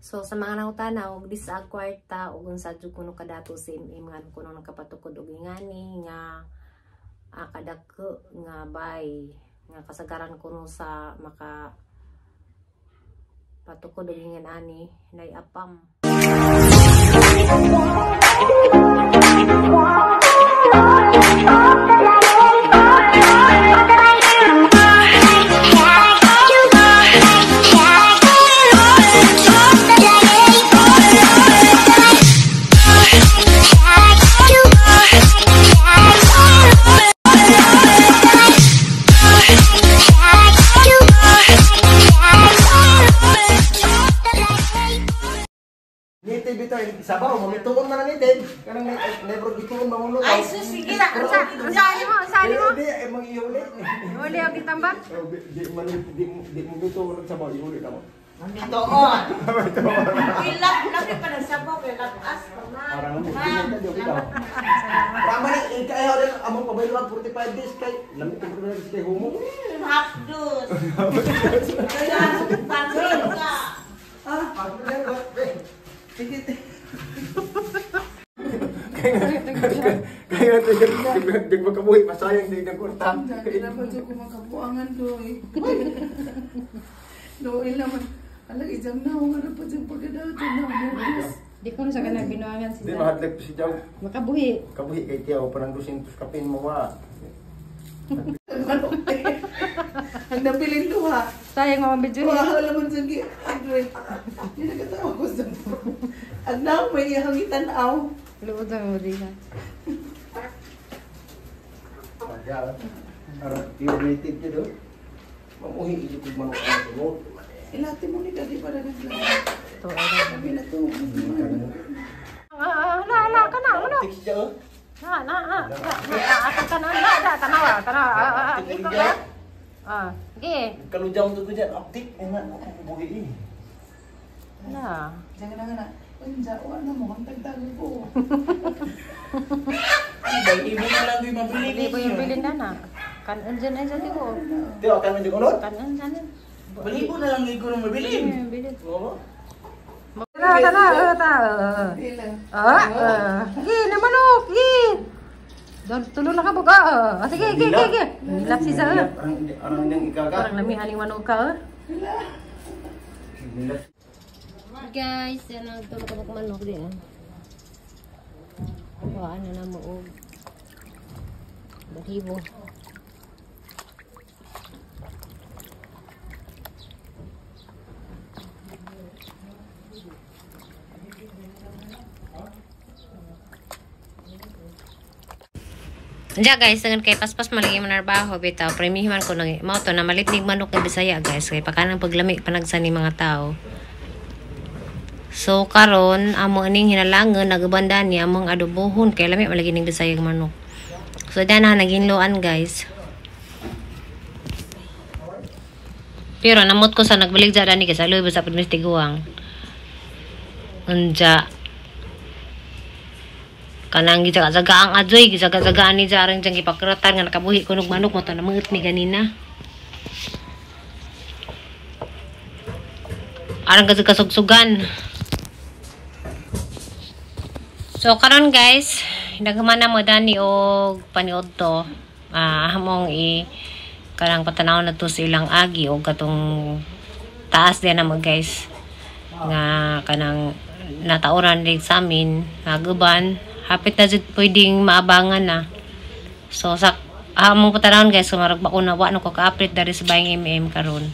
So sa mga nangutana og disag kwarta ug unsa jud kuno kadato si MM nga kuno nakapatukod og ingani nga kadako nga bay nga kasagaran kuno sa maka patukod og ingan ani nay apam. Native ito, sabaw, mamituon man ang native. Kanang never bituon mamulot. Ay, sus, sige na. Unsa mo? Unsa mo? Di, ay mang iulit. Uli og gitambak. Di man di mo bituon ang sabaw, iulit na mo. Mamituon. Ilap, lapi pa ng sabaw, kay lapas pa man. Parang mo, di na di. Rama ni ikaw din among pabaylo 45 days kay lamit ang 45 days kay humo. Hapdos. Kaya pansin ka. Ah, kaya natin magkabuhi, masayang din ang kurta. Kailangan dyan ko makabuangan doy. Doy naman. Alang, ijam na ako nga na pa dyan pagkadaw. Di ko sa kanang binuangan si Di mahadlag si Jaw. Makabuhi. Kabuhi kay Tiaw, parang 200 kapin mo wa. Ang nabilin duha. Sayang mga medyo. Wala naman sa Andre. Hindi nagkatawa ko sa ang na may hangitan aw. Luod lang mo di ka. Arang pure native dito. Mamuhi ito kung manok ang sunod. Ilati mo ni daddy para nagla. To ay. Kami na to. Ah, la kana ano? Text siya. Na na na na kana na na tanawa tanawa. Iko ba? Ah, ge. Kalujang to ko dyan, optik. Ay na, ako buhi eh. Na. Jangan na nga. Unja, wala mo ang tagtago ko. Ibo na lang di mabili. Hindi ko yung bilin na na. Kanon dyan ay dyan ko. Tiyo, kanon dyan ulot? Kanon dyan. Balibo na lang ko nung mabilin. Bilin. Oo. Tara, tara, tara. Ah, ge, namanok, ge. Tulo na ka buka. Sige, ge, ge, ge. Nilap si sa. Arang niyang ikaga. Parang lamihan yung manok ka. Guys, yan ang tulog ka manok din. Wala na na mo og baribo. Diya guys, dengan kay paspas malagi man narbaho bitaw, premihiman ko nang mao to na malit nig manok ng Bisaya guys, kay pakanang paglami panagsa ni mga tao. So karon amo aning hinalangon nagabanda ni among adobohon kay lami malagi ning Bisaya manok. So diyan na naginloan guys. Pero namot ko sa nagbalik dyan ani kay sa lubi sa pagmistiguang. Unja kanang gijaga-jaga ang adjoy, gijaga-jagaan ni jarang jang gipakratan nga nakabuhi kunog manok mo to namangut ni ganina. Arang kasugsugan. So karon guys, naghuman na mo dani og paniud to. Among i kanang patanaw na to sa ilang agi og katong taas din na mo guys nga kanang natauran din sa amin naguban hapit na jud pwedeng maabangan na. So sa among patanawon guys, sumarag ba ko na wa no ko ka-update dari sa bayang MM karon.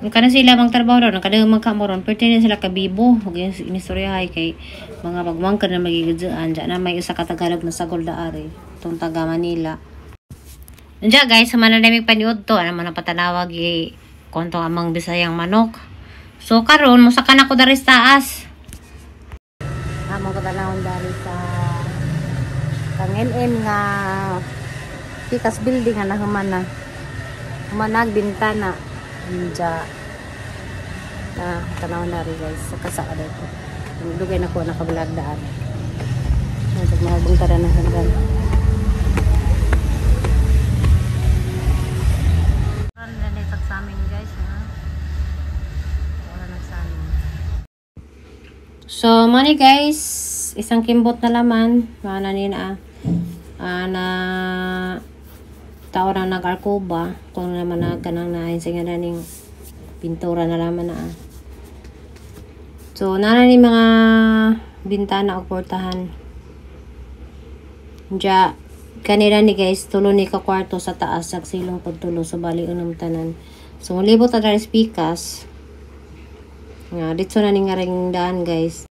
Kana sila mang trabaho ron, kada man ka mo ron, pwede na sila kabibo, ug inistoryahay kay mga bagmangka na magigidyaan diyan na may isa ka Tagalog na sagol daari tong taga Manila. Diyan guys, human na namig paniud to, ano man ang patanawag i konto amang Bisayang manok. So karon musaka na ko dari sa taas. Among katanawon dari sa kang MM nga Pikas building nga nahuman na. Human nagbintana. Diya na tanaw na rin guys sa kasaka dito. Dugay na ko nakablog daan. Nagmahubong tara na hanggang. Sa amin guys ha. Wala So, money guys, isang kimbot na laman. Mana ni na na tao na nag-arkuba. Kung naman na kanang na sa nga ning pintura na laman na. So, nana ni mga bintana o portahan. Diya, kanila ni guys, tulo ni ka kwarto sa taas, silong pud tulo, so bali unom tanan. So, mulibot ta diri pikas. Nga, dito na ni nga ring daan guys.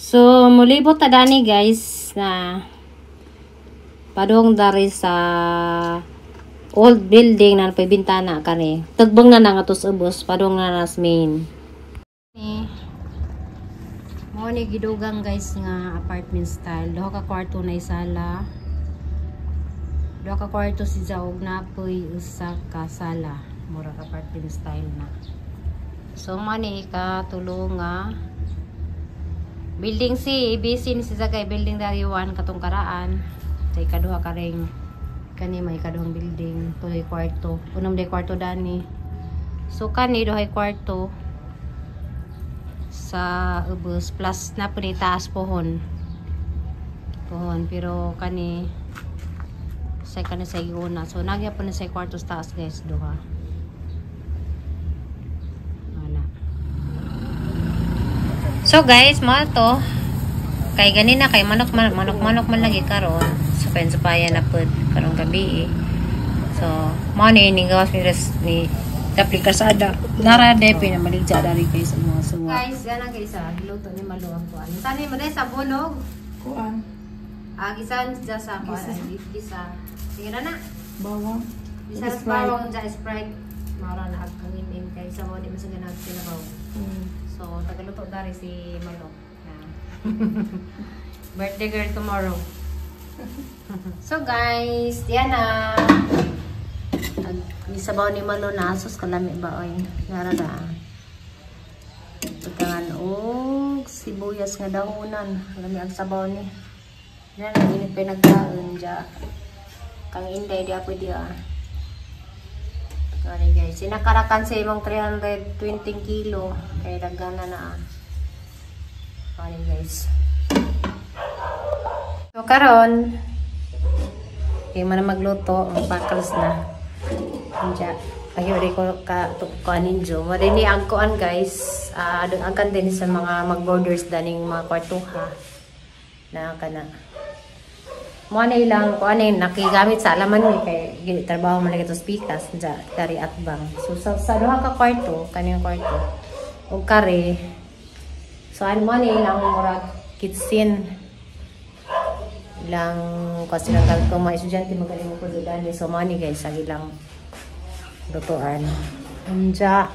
So, mulibot ta dani guys na padung dari sa old building na napay bintana kani. Tagbang na na nga to sa ubos, padung na nas main. Ni mo ni gidugang guys nga apartment style. Duha ka kwarto na sala. Duha ka kwarto si Jaog na poy usa ka sala. Mura ka apartment style na. So mo ni ka tulo nga building C, ABC ni si Zagay, building dari 1 katong karaan. Sa ikaduha ka ring kani may ikaduhang building, tuloy kwarto. Unom day kwarto dani. So kani duhay kwarto sa ubos plus na po ni taas pohon. Pohon pero kani sa kani sa iuna. So nagya po ni sa kwarto sa taas guys duha. Ana. So guys, mo to kay ganina kay manok man manok manok man lagi karon. So pensupaya na pud karong gabi eh. So mo ni ni gawas ni res ni tapli kasada. Nara depe na maligja dari guys ang mga suwa. Guys, yan ang guys ah, giluto ni Malo ang kuan. Sani mo dai sa bunog. Kuan. Ah, gisan sa sa kuan, gisa. Sige na na. Bawang. Bisa sa bawang ja Sprite. Mara na ag ang imim kay sa mo di man sa ganag sinabaw. So, tagaluto dari si Malo. Yeah. Birthday girl tomorrow. So guys, diyan na. Gisabaw ni Malo na asos kalami ba oy. Nara da. Pagkangan og sibuyas nga dahonan. Lami ang sabaw ni. Yan ang init pa nagkaon dya. Kang Inday di ako diya. Sorry guys, sinakarakan sa imong 320 kilo. Kaya dagana na ah. Sorry guys. So karon, di man na magluto, magpakalas na. Diya, ayo rin ko ka kuan ninyo. Mo din ni ang kuan guys, ang din sa mga mag-borders daning mga kwartuha na kana. Mo na ilang kuan ni nakigamit sa alaman ni kay trabaho man lagi to speakers dya dari atbang. So sa duha ka kwarto, kaniyang kwarto ug kare. So ano mo ni ilang murag kitchen ilang kasi lang gamit ko mga estudyante magaling mo ko dani. So mo ni guys sa ilang lutuan. Unja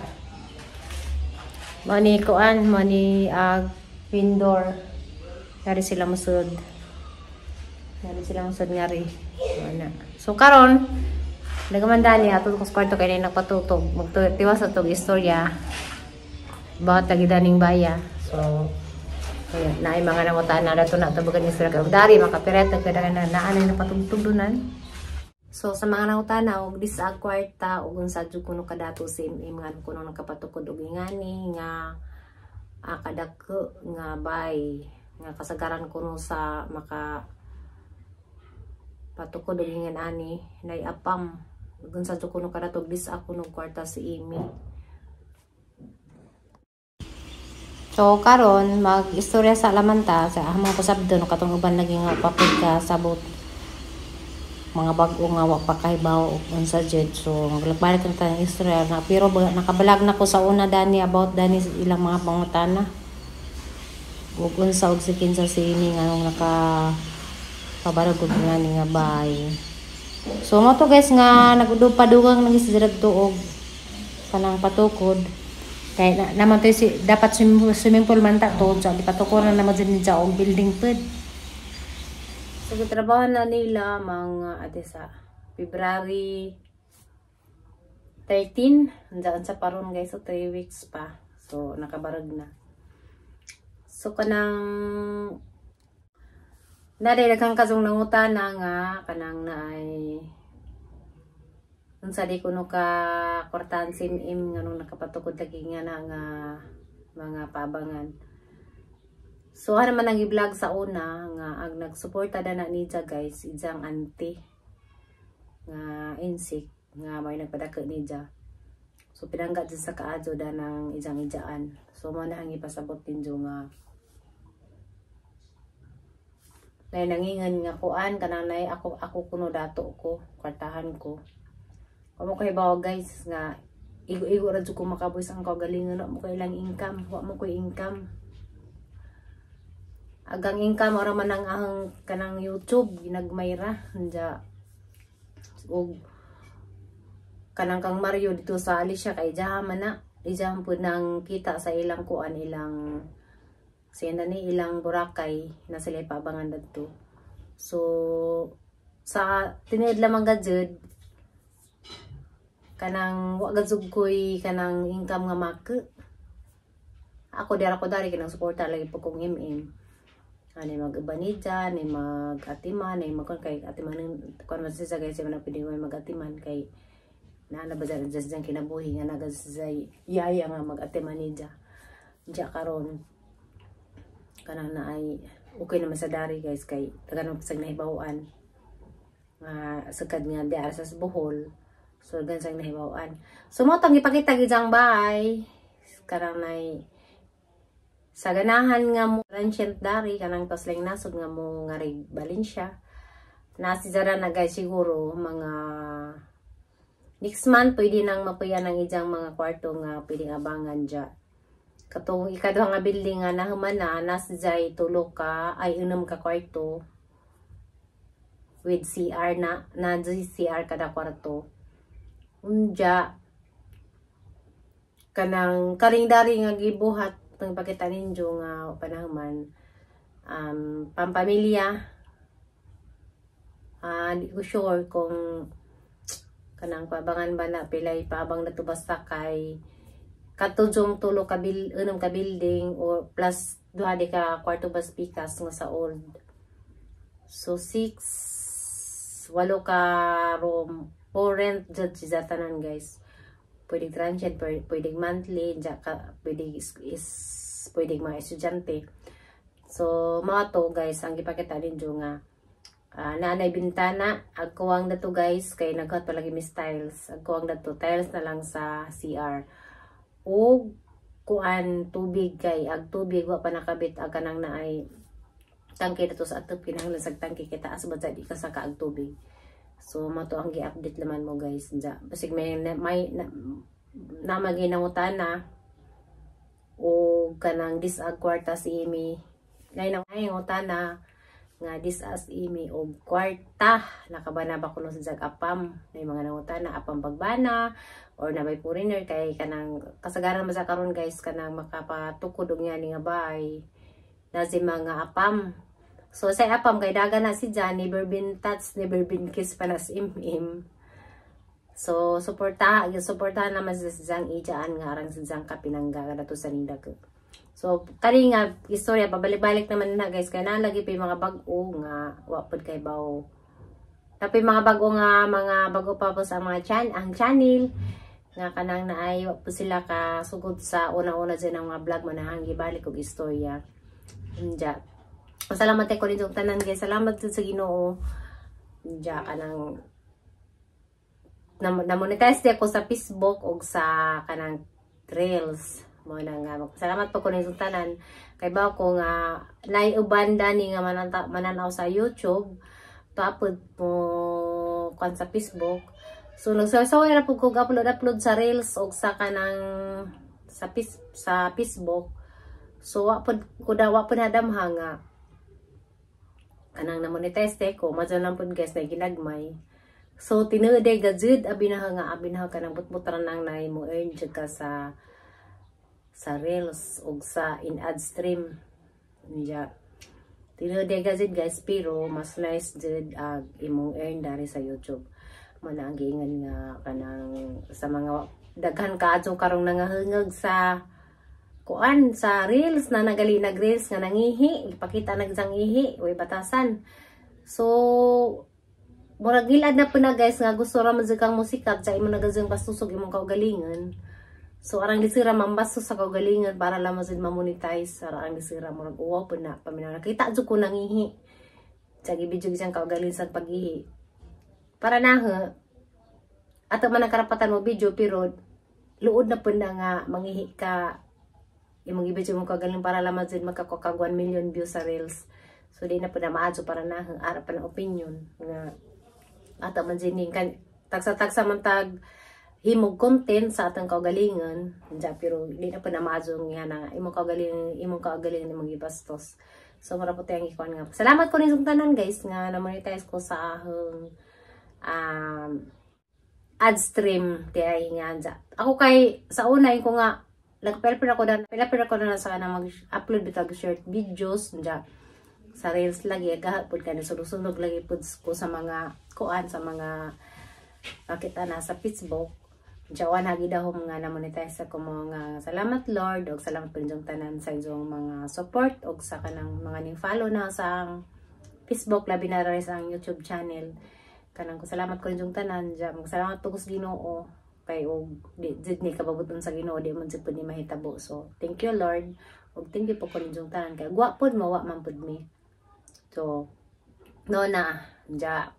mo ni kuan mo ni windoor. Dari sila musud. Dari sila musud ngari. Wala. So karon nagaman dani ato ko sa kwarto kay nagpatutog magtiwas sa tog istorya about lagi daning baya. So ayun, naay mga nangutan na dato na tubagan istorya kay dari makapireta kay na naanay napatugtog dunan. So sa mga nangutana og disag kwarta ug unsa jud kuno kadato si im nga kuno nakapatukod og ingani nga kadako nga bay nga kasagaran kuno sa maka patukod og ingan ani nay apam ug unsa jud kuno kadato disag kuno kwarta si Amy. So karon mag-istorya sa alamanta sa among pasabdo no katong uban lagi nga papud ka sabot mga bag-o nga wa pa kahibaw og unsa jud. So maglakbalik na ta ng istorya na pero nakabalag na ko sa una dani about dani ilang mga pangutana ug unsa og si kinsa si ini nga nung naka pabarag og nga ni nga bay. So mo to guys nga nagdupadugang nang isdirag og kanang patukod kay na, naman to si dapat swimming pool man ta to so gipatukoran naman jud ni og building pud. So gitrabaho na nila mga ate sa February 13 andiyan sa paron guys, so 3 weeks pa. So nakabarag na. So kanang naday daghang kasong nangutana nga kanang naay unsa di kuno ka kwartahan sim im nga nung nakapatukod lagi nga na nga mga pabangan. So ana man ang i-vlog sa una nga ang nagsuporta na na niya, guys, ijang auntie nga insik nga may nagpadako niya. So pinangga dyan sa kaadyo da ng ijang ijaan. So mo na ang ipasabot ninyo nga nay nangingan nga kuan kanang nay ako ako kuno dato ko kwartahan ko. Wa mo kay guys nga igo-igo ra jud ko makabuhis ang kaugalingon, wa mo kay ilang income, wa mo koy income. Agang income ora man ang kanang YouTube ginagmay ra anja og kanang kang Mario dito sa Alicia kay diha man na diha pud nang kita sa ilang kuan ilang siya na ni ilang Boracay na sila ipabangan dadto. So sa tinuod lamang gajud kanang wa gajud koy kanang income nga maka. Ako dira ko dari kanang suporta lagi po kong MM. Ani mag-ubanidya, ni mag-atiman, ni mag kay atiman kuan man siya guys, man pwede mo mag-atiman kay naa na ba dyan dyan kinabuhi nga naga sa yaya nga mag-atiman niya. Diya karon kanang na ay okay naman sa dari guys kay taga naman sa nahibawan nga sukad nga di ara sa Bohol, so gan sa nahibawan. So mo tong ipakita gijang bahay kanang nay sa ganahan nga mo transient dari kanang tos lang nasod nga mo nga rig Valencia na si Zara na guys, siguro mga next month pwede nang mapuya ng ijang mga kwarto nga pwedeng abangan dya. Katong ikaduha nga building nga nahuman na nas jay tulo ka ay unom ka kwarto with CR na na CR kada kwarto. Unja kanang karing dari nga gibuhat tang pakita ninyo nga panahuman pampamilya. Di ko sure kung kanang pabangan ba na pilay paabang na to basta kay katujong tulo ka unom ka building or plus duha di ka kwarto bas pikas nga sa old. So 6 8 ka room for rent jud si tanan guys. Pwedeng transient, pwedeng monthly, ka, pwedeng is pwedeng mga estudyante. So mga to guys ang gipakita ninyo nga naanay bintana agkuwang na to guys kay naghat palagi mis tiles agkuwang na to tiles na lang sa CR og kuan tubig kay ag tubig wa pa nakabit ag kanang naay tangke dito sa atop kinahanglan sa tangke kay taas ba di ka saka ag tubig. So mato ang gi-update laman mo guys dya. Basig may may na, na maginangutana o kanang disag kwarta si Amy. Nay nangutana nga disas imi og kwarta nakabana ba kuno sa jag apam may mga nangutana apam pagbana or nabay foreigner kay kanang kasagaran man sa karon guys kanang makapatukod og nga ni nga bay na si mga apam. So sa apam kay daga na si Jan, never been touched, never been kissed pa na si Im. So suporta, suportahan naman sa Jang ijaan nga arang sa Jang kapinangga kadto sa ninda ko. So kani nga istorya pabalik-balik naman na guys kay nalagi pa yung mga bag-o nga wa pud kay bawo. Tapi mga bag-o nga mga bag-o pa po sa mga ang channel nga kanang naay wa po sila ka sugod sa una-una dyan ang mga vlog manahang gibalik og istorya. Unja. Salamat ko rin tanan guys. Salamat sa Ginoo. Unja kanang na-monetize di ako sa Facebook og sa kanang Reels. Mo na nga salamat po ko rin tanan kay ba ko nga naiuban dani nga mananaw sa YouTube tapos po kan sa Facebook. So nagsaway ra pud ko upload sa Reels og sa kanang sa sa Facebook. So wa pud ko da wa pud nadamha nga kanang na-monetize ko madyo lang pud guys na ginagmay. So tinuod gajud abi na nga abi na kanang butbutran nang nay mo earn jud ka sa Reels og sa in ad stream. Nya. Tinuod gajud guys pero mas nice jud ag imong earn dari sa YouTube. Mo na ang giingon nga kanang sa mga daghan kaadto karong nangahungag sa kuan sa Reels na nagali nag Reels nga nangihi, ipakita nagsang ihi way batasan. So murag gilad na po na guys nga gusto ra man jud kang musikat sa imo nagazang bastusog imong kaugalingon. So arang lisira mambaso sa kaugalingon para lamang jud ma-monetize. Ara ang lisira, murag uwaw po na paminaw. Nakita jud ko nangihi. Sa gibidyo siyang kaugalingon sa paghihi. Para na ato man ang karapatan mo video, pero luod na po na nga mangihi ka imong gibidyo mo kaugalingon para lamang jud magkakakag 1 million views sa Reels. So di na po na maadyo para na ara pa na opinion nga ato man jud kan tagsa-tagsa man tag himog content sa atong kaugalingon diya, pero di na po na maadyo nga na imong kaugalingon imong gibastos. So mara po tayong ikuan nga salamat ko ninyong tanan, guys, nga na monetize ko sa ahong ad stream ti ay nga dya. Ako kay sa una ko nga nagpelper ako na pelper ako na sa kanang mag-upload bitag short videos dya sa Reels lagi gahapon kani sulod-sulod lagi pud ko sa mga kuan, sa mga makita na sa Facebook. Jawan hagi dahom nga na monetize ako mo nga salamat Lord og salamat po ninyong tanan sa inyong mga support og sa kanang mga ning follow na sa Facebook, labi na rin sa ang YouTube channel. Kanang ko salamat ko ninyong tanan diya. Salamat po ko sa Ginoo kay og di jud ni kababuton sa Ginoo, di man jud pud ni mahitabo. So thank you, Lord, og thank you po ko ninyong tanan kay gwa pod mawa man pud mi. So no na diya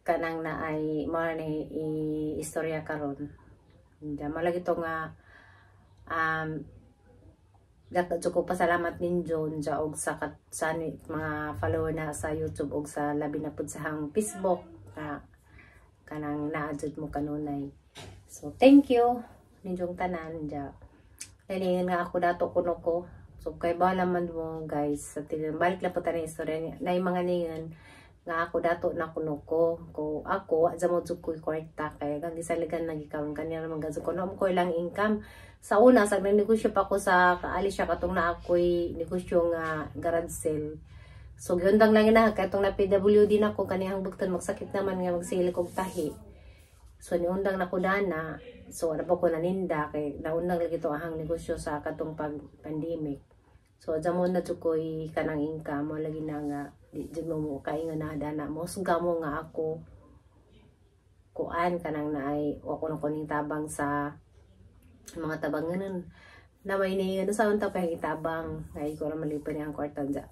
kanang na ay mao ni istorya karon. Diya malagi to nga dapat jud ko pasalamat ninyo diya og sa kat, sa ni, mga follower na sa YouTube og sa labi na pud sa hang Facebook nga kanang naa jud mo kanunay. So thank you ninyong tanan diya. Nalingan nga ako dato kuno ko. So kay bala man mo, guys, sa tingin balik lang po tayo istorya niya. Na mga ningan nga ako dato na kuno ko ko ako wa mo jud ko kwarta kay kang gisaligan nagikaon kaniya naman gadto ko no ko lang income sa una sa negosyo pa ko sa kaalis siya katong na ako'y negosyo nga garage sale. So giundang lang na katong na PWD na ko kaniyang bugton magsakit naman nga magsili kog tahi. So niundang na ko dana. So wala pa ko naninda kay naundang lagi to ahang negosyo sa katong pag pandemic. So adya mo na jud ko'y kanang income mo lagi na nga di jud mo mo kaingon na dana mo sugga mo nga ako kuan kanang naay o ako na kuning tabang sa mga tabanganan na may ni sa unta pa tabang ay ko ra malipad ang kwarta dya.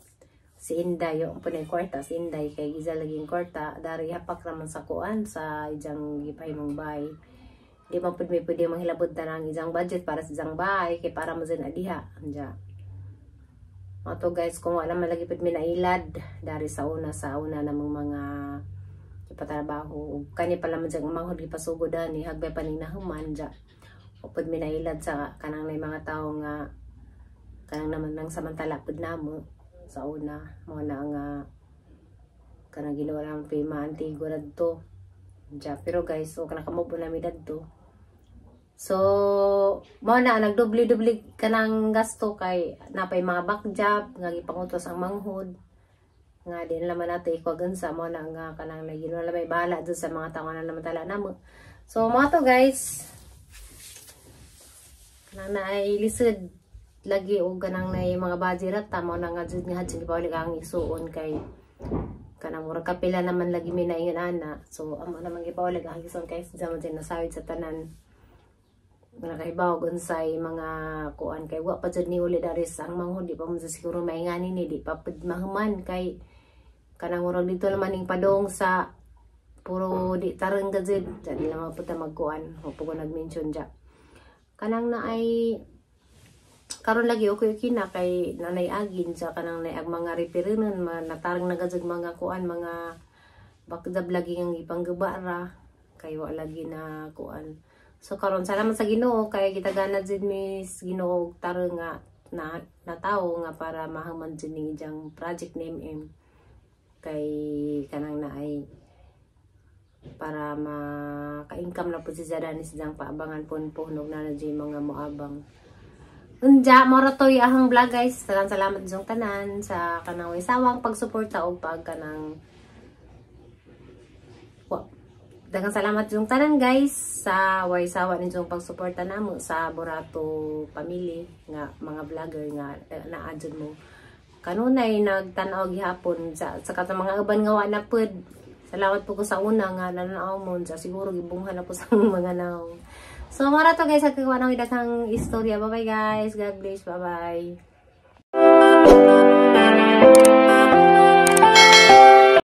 Si Inday yung punay kwarta, si Inday kay giza lagi yung kwarta dari hapak raman sa kuan sa ijang gipahimong bahay. Di man pud may pwede manghilabot na ang ijang budget para sa ijang bahay kay para mo dyan adiha anja. Ato guys, kung wala man lagi pud mi nailad dari sa una namang mga ipatrabaho ug kani pala man dyan manghod gipasugod ani hagbay pa ning nahuman dya. O pud mi nailad sa kanang nay mga tawo nga kanang naman nang samantala pud namo sa una mo na nga kanang ginawa lang pima Antigua dadto dya. Pero guys, so kanang kamubo nami dadto. So, mo na nagdubli-dubli kanang gasto kay napay mga back job nga gipangutos ang manghod nga di na naman nato ikuagan sa mo na nga kanang nagino may bahala dun sa mga tao na naman tala namo. So, mo to guys. Kanang naay lisod lagi og kanang nay mga budget ra ta mo na nga jud nga hadto gipawali ang isuon kay kanang murag kapila naman lagi mi naingon ana. So, amo naman gipawali ang isuon kay sa man nasayod sa tanan nakahibaw unsay mga kuan kay wa pa jud ni uli dari sa ang manghod, di pa man siguro maingani ni, di pa pud mahuman kay kanang murag dito naman ning padong sa puro di tarang ka jud dyan nila mga puta magkuan o po ko nag-mention dya kanang na ay karon lagi okay okay na kay nanay agin sa kanang nay ag mga repairenon natarang na gajud mga kuan, mga bakdab lagi ang ipangguba ra kay wa lagi na kuan. So karon salamat sa Ginoo kay gitagana jud mis Ginoo og tarong nga na, na tawo nga para mahuman jud ning ijang project name M kay kanang na ay para maka-income na po si Zara ni siyang paabangan po puhnog na na jud mga moabang. Unja, mora toy ahang vlog, guys. Salamat, salamat jung tanan sa kanang way sawang pagsuporta og pag kanang wa. Daghang salamat jung tanan, guys, sa way sawa ninyong pagsuporta namo sa Borato family nga mga vlogger nga naa jud mo kanunay nagtan-aw gihapon sa katong mga uban nga wa na pud. Salamat po ko sa una nga nananaw mo sa siguro gibunghan na po sa mga naong. So, mao ra to, guys, sa kagawa ng daghang istorya. Bye-bye, guys. God bless. Bye-bye.